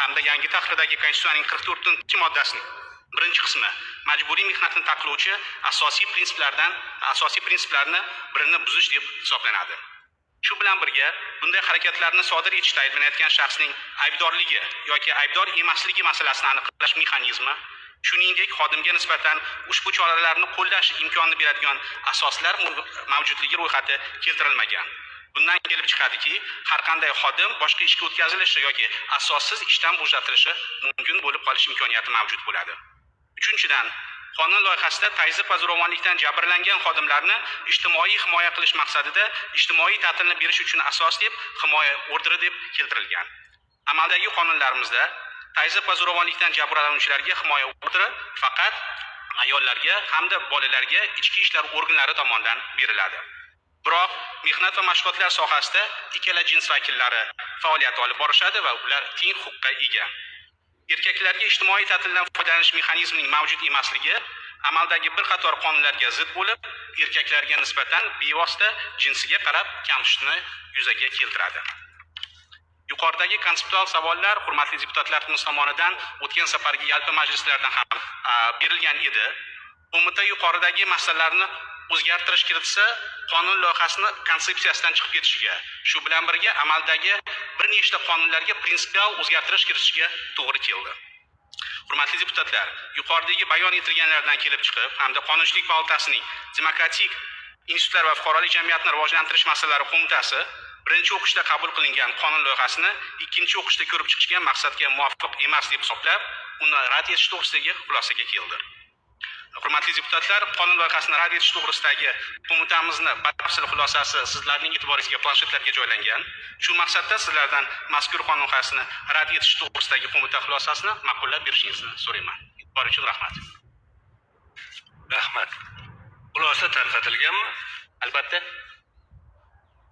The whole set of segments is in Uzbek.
hamda yangi tahrirdagi Konstitutsiyaning 44-moddasining birinchi qismi majburiy mehnatni taqiqlovchi asosiy prinsiplarni birini buzish deb hisoblanadi. Shu bilan birga bunday harakatlarni sodir etishda ayblanayotgan shaxsning aybdorligi yoki aybdor emasligi masalasini aniqlash mexanizmi, shuningdek, xodimga nisbatan ushbu choralarni qo'llash imkonini beradigan asoslar mavjudligi ro'yxati keltirilmagan. Bundan kelib chiqadiki, har qanday xodim boshqa ishga o'tkazilishi yoki asossiz ishdan bo'shatilishi mumkin bo'lib qolish imkoniyati mavjud bo'ladi. Uchinchidan, qonun loyihasida tazyiq va zo'ravonlikdan jabrlangan xodimlarni ijtimoiy himoya qilish maqsadida ijtimoiy ta'tilni berish uchun asos deb himoya orderi deb keltirilgan. Amaldagi qonunlarimizda tazyiq va zo'ravonlikdan jabrlanuvchilarga himoya orderi faqat ayollarga hamda bolalarga ichki ishlar organlari tomonidan beriladi. Biroq mehnat va mashg'ulotlar sohasida ikkala jins vakillari faoliyat olib borishadi va ular teng huquqqa ega. Erkaklarga ijtimoiy ta'tildan foydalanish mexanizmining mavjud emasligi amaldagi bir qator qonunlarga zid bo'lib, erkaklarga nisbatan bevosita jinsiga qarab kamsitishni yuzaga keltiradi. Yuqoridagi konseptual savollar hurmatli deputatlarimiz tomonidan o'tgan safargi yalpi majlislarda ham berilgan edi. Qo'mita yuqoridagi masalalarni o'zgartirish kiritsa, qonun loyihasini konsepsiyasidan chiqib ketishiga, shu bilan birga amaldagi bir nechta qonunlarga prinsipial o'zgartirish kiritishga to'g'ri keldi. Hurmatli deputatlar, yuqoridagi bayon etilganlardan kelib chiqib hamda Qonunchilik palatasining demokratik institutlar va fuqarolik jamiyatini rivojlantirish masalalari qo'mitasi birinchi o'qishda qabul qilingan qonun loyihasini ikkinchi o'qishda ko'rib chiqishga maqsadga muvofiq emas deb hisoblab, uni rad etish to'g'risidagi xulosaga keldi. Hurmatli deputatlar, qonun loyihasini rad etish to'g'risidagi qo'mitamizni batafsil xulosasi sizlarning e'tiboringizga planshetlarga joylangan. Shu maqsadda sizlardan mazkur qonun loyihasini rad etish to'g'risidagi qo'mita xulosasini ma'qullab berishingizni so'rayman. E'tibor uchun rahmat. Rahmat. Xulosa tarqatilganmi? Albatta.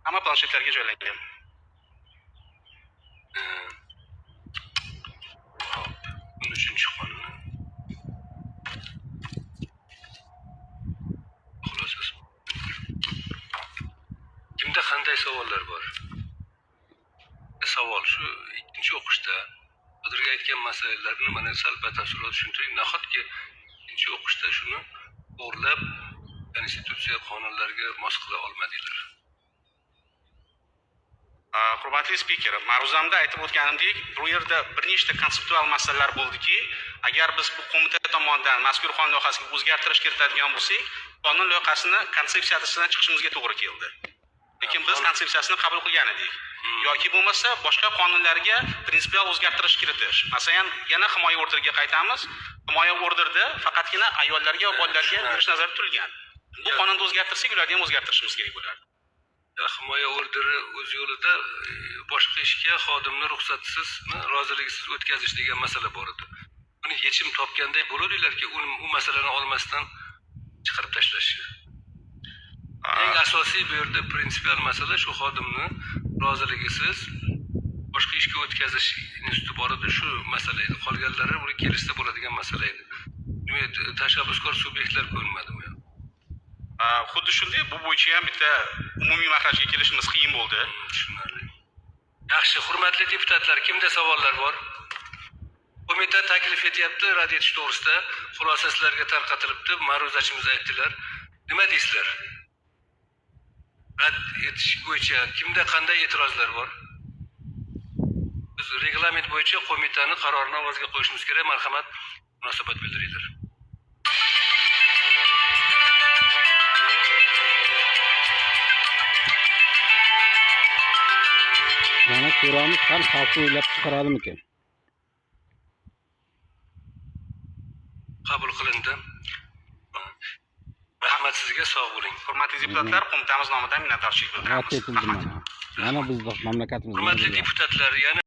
Hamma planshetlarga joylangan. O'n uchinchi qonun. Xulosasi. Kimda qanday savollar bor? Savol shu ikkinchi o'qishda hozirgi aytgan masalalarni mana sal batafsilroq tushuntiring. Nahotki ikkinchi o'qishda shuni to'g'rilab konstitutsiya qonunlarga mos qila olmadinglar? Hurmatli spiker, ma'ruzamda aytib o'tganimdek, bu yerda bir nechta konseptual masalalar bo'ldiki, agar biz bu qo'mita tomonidan mazkur qonun loyihasiga o'zgartirish kiritadigan bo'lsak, qonun loyihasini konsepsiyasidan chiqishimizga to'g'ri keldi. Lekin biz konsepsiyasini qabul qilgan edik. Yoki bo'lmasa boshqa qonunlarga prinsipial o'zgartirish kiritish. Masalan, yana himoya orderiga qaytamiz. Himoya orderida faqatgina ayollarga va bolalarga berish nazarda tutilgan. Bu qonunni o'zgartirsak, ularni ham o'zgartirishimiz kerak bo'lardi. Himoya orderi o'z yo'lida boshqa ishga xodimni ruxsatsizmi, roziligisiz o'tkazish degan masala bor edi. Buni yechim topganday bo'ladilarki, u masalani olmasdan chiqarib tashlash. Eng asosiy bu yerda prinsipial masala shu xodimni roziligisiz boshqa ishga o'tkazish instituti bor edi, shu masala edi. Qolganlari buni kelishsa bo'ladigan masala edi. Demak, tashabbuskor subyektlar ko'rinmadimi? Xuddi shunday, bu bo'yicha ham bitta umumiy mahrajga kelishimiz qiyin bo'ldi. Tushunarli. Yaxshi, hurmatli deputatlar, kimda savollar bor? Qo'mita taklif etyapti rad etish to'g'risida. Xulosa sizlarga tarqatilibdi, ma'ruzachimiz aytdilar. Nima deysizlar? Rad etish bo'yicha kimda qanday e'tirozlar bor? Biz reglament bo'yicha qo'mitani qarorini ovozga qo'yishimiz kerak. Marhamat, munosabat bildiringlar. Mana ko'ramiz, ham xalq o'ylab chiqaradimikan? Qabul qilindi. Rahmat sizga, sog' bo'ling. Hurmatli deputatlar, qo'mitamiz nomidan minnatdorchilik bildiramiz. Mana bizni mamlakatimiz. Hurmatli deputatlar, yana